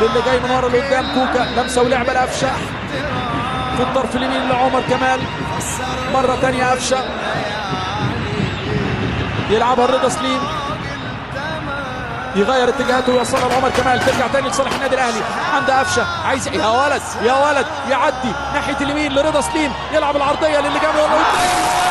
للي جاي من ورا لقدام كوكا، لمسه ولعبه لقفشه في الطرف اليمين لعمر كمال، مرة ثانية قفشه يلعبها رضا سليم، يغير اتجاهاته ويوصلها لعمر كمال، ترجع تاني لصالح النادي الاهلي عند قفشه، عايز يا ولد يا ولد يعدي ناحية اليمين لرضا سليم، يلعب العرضية للي جاي من ورا قدام.